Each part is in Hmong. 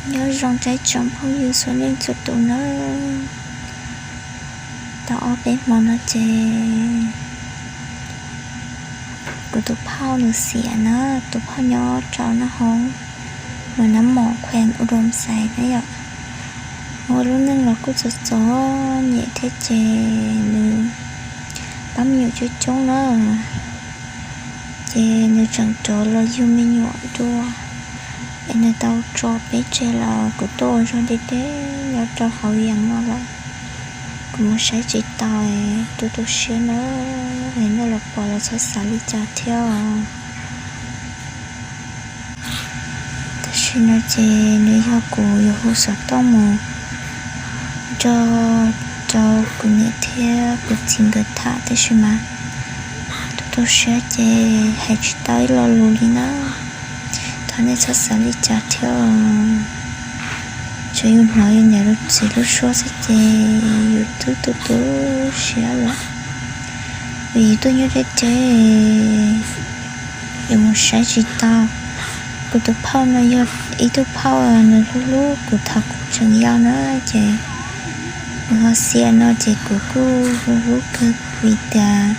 Nyob zoo tsoom phooj ywg txhua leej txhua tus nawb. Tau ob peb hmo no ces kuv tus phauj nws xiam na, tus phauj nyob rau Naj Hoob, Nab Mom, Khua Ua Doo Xais na yom. Ua lub neej los kuj txom txom nyem thiab ces nws pab me nyuam coob coob na, ces nws tseem rov los yug me nyuam dua, es nws tau tso peb tseg los kuv tuaj ua zog deb deb nyob rau hauv yees no lawm. Kuv mus saib tsis tau, tu tu siab na, es nej los pom los txhob xav li cas thiab os. Tam sim no ces nws yog kuv yuav hu xov tooj mus nrog rau kuv niam thiab kuv txiv nkawd tham, tab sis mas tu tu siab ces hais tsis tau ib lo lus li na. Thov nej txhob xav li cas thiab os. Tsuas yus hnov yus niam yus txiv lub suab xwb ces yus twb tu tu siab lawm. Vim yus tuaj nyob deb deb, yus mus saib tsis tau. Kuv tus phauj no yog ib tug phauj nws hlub hlub kuv thaum kuv tseem yau na, ces nws ho xiam no ces kuv kuj hlub hlub kawg vim tias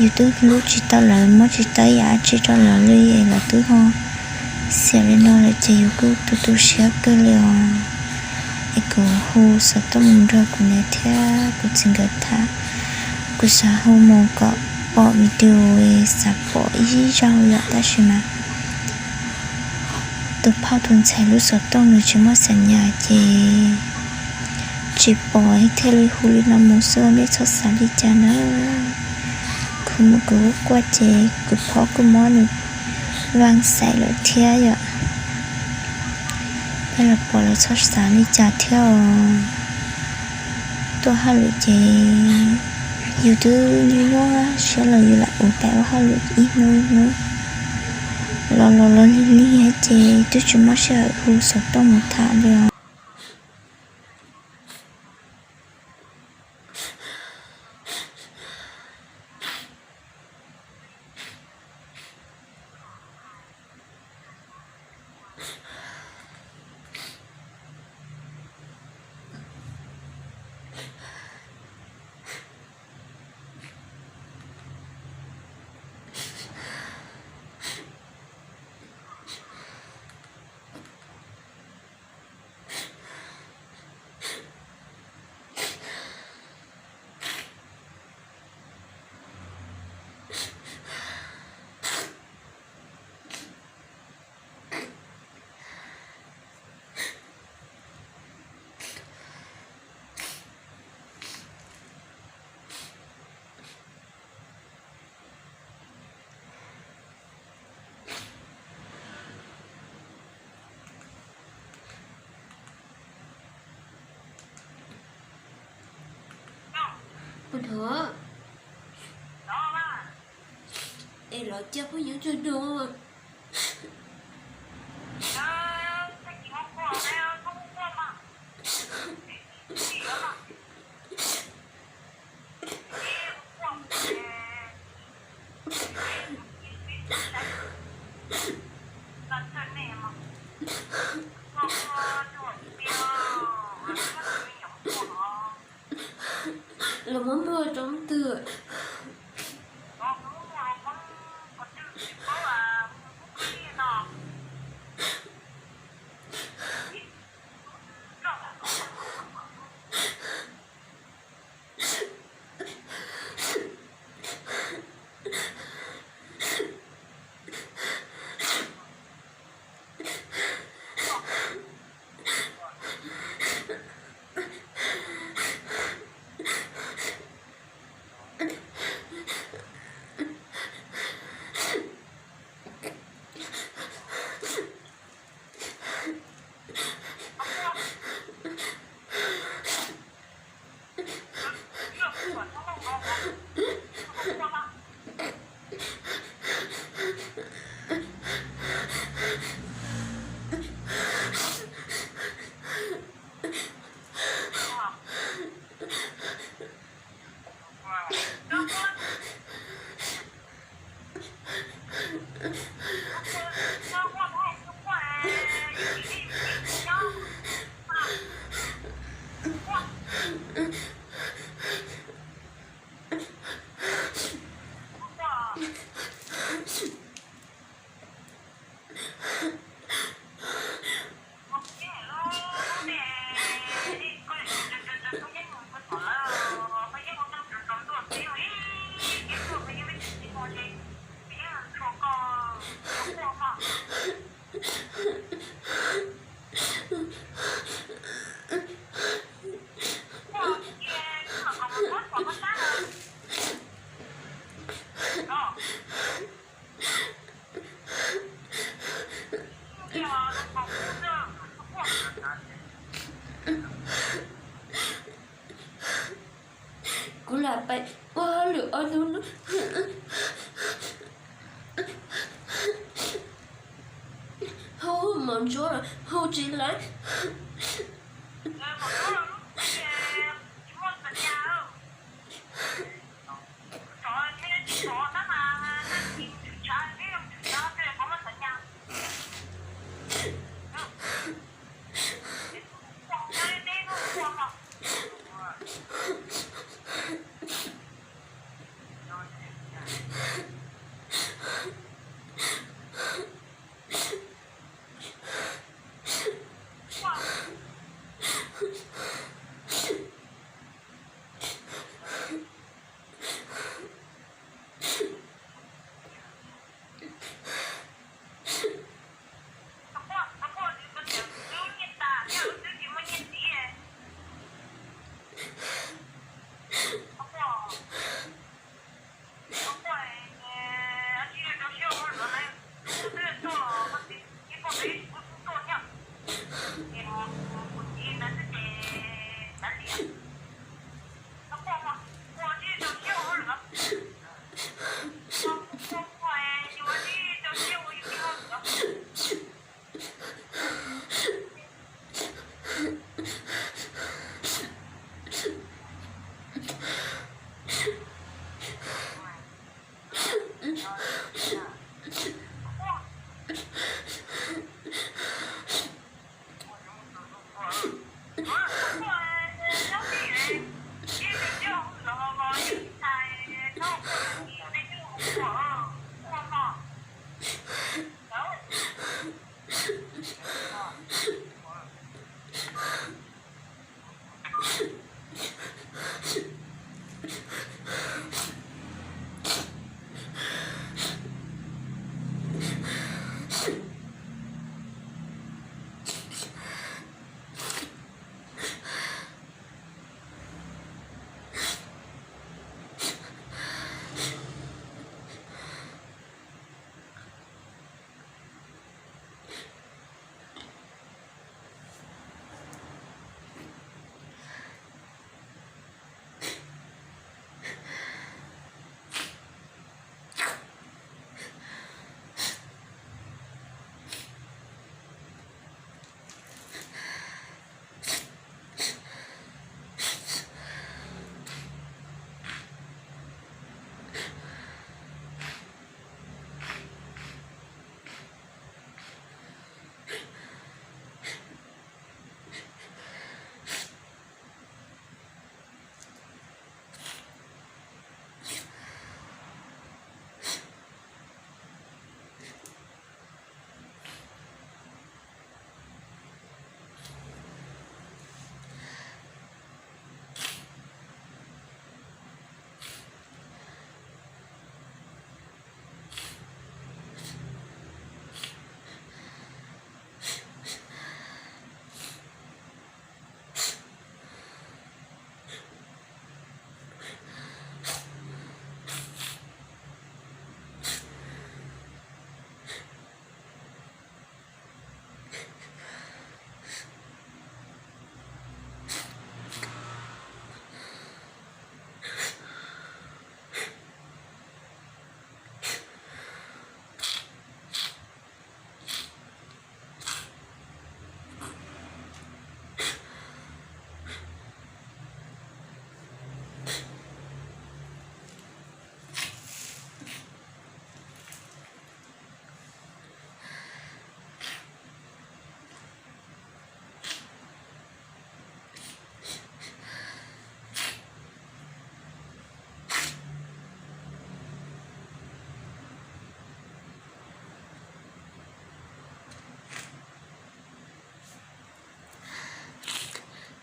yus twb hlub tsis tau lawv, muab tsis tau ib yam dab tsi rau lawv li es lawv twb ho xiam li no lawm ces yus kuj tu tu siab kawg li os. Es kuv hu xov tooj mus nrog kuv niam thiab kuv txiv nkawd tham. Kuv xav hu mus kom pom video, xav pom ib zaug yom, tab sis mas tus phauj tus ntxhais lub xov tooj nws tsis muaj xam nyas ces tsis pom thiaj li hu li no mus xwb, nej txhob xav li cas na. Kuv mus kuv kuj quaj ces kuv phauj kuj muab nws vaj xaim lawm thiab yom. Nej los pom los txhob xav li cas thiab os. Tuaj hauj lwm ces yus twb nyuaj nyuaj siab los yus lam ua pem ua hauj lwm ib hnub ib hnub, los los los lig lig ces twb tsis muaj sij hawm hu xov tooj mus tham li os. Ua ntawd es lov cia phooj ywg cog no. Los muab nplua rau leej twg? Pais ua hauj lwm ob hnub no, hu hu mos ntsuab los hu tsis lawv.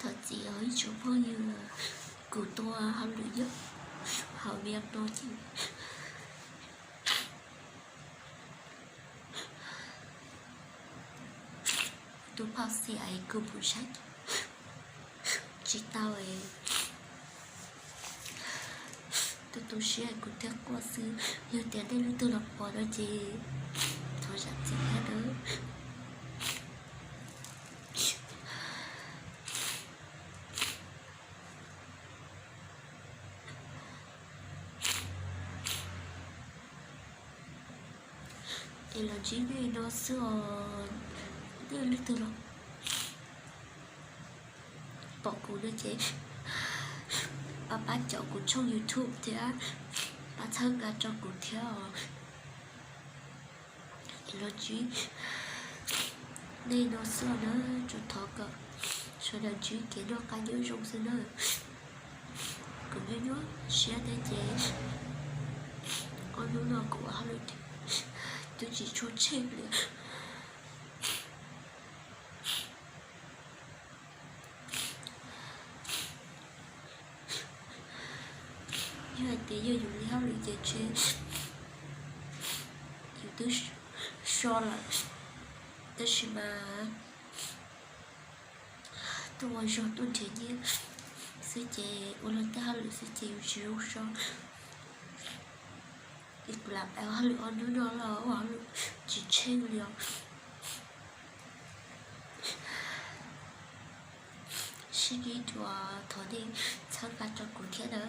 Thov txim os ib tsoom phooj ywg, kuv tua hauj lwm yog hauv video no ces tus phauj xi ai kuv pum saib tsis tau es tus tu siab kuv thiaj quaj xwb. Yog tias tej leej twg los pom no ces thov zam txim thiab nawb. Es los ntsib nej no xwb os, nej leej twg los pom kuv no ces pab pab caum kuv tshooj YouTube thiab pab txhawb nqa rau kuv thiab os. Es los ntsib nej no xwb na, tsuas thov kom sawv daws ntsib kev noj qab nyob zoo xwb na. Kuv nyuaj nyuaj siab thiab ces ob hnub no kuv ua hauj lwm twb tsis tshua tsheej li. Yog hais tias yog yus li hauj lwm ces ntshe yus twb so lawm, tab sis mas tuaj ua zog tuaj nrhiav nyiaj xwb ces ua luag tej hauj lwm xwb ces yus tsis zoo so. Es kuv lam pab ua hauj lwm ob hnub no los ua hauj lwm tsis tsheej li os. Sib ntsib dua, thov nej txhawb nqa rau kuv thiab na.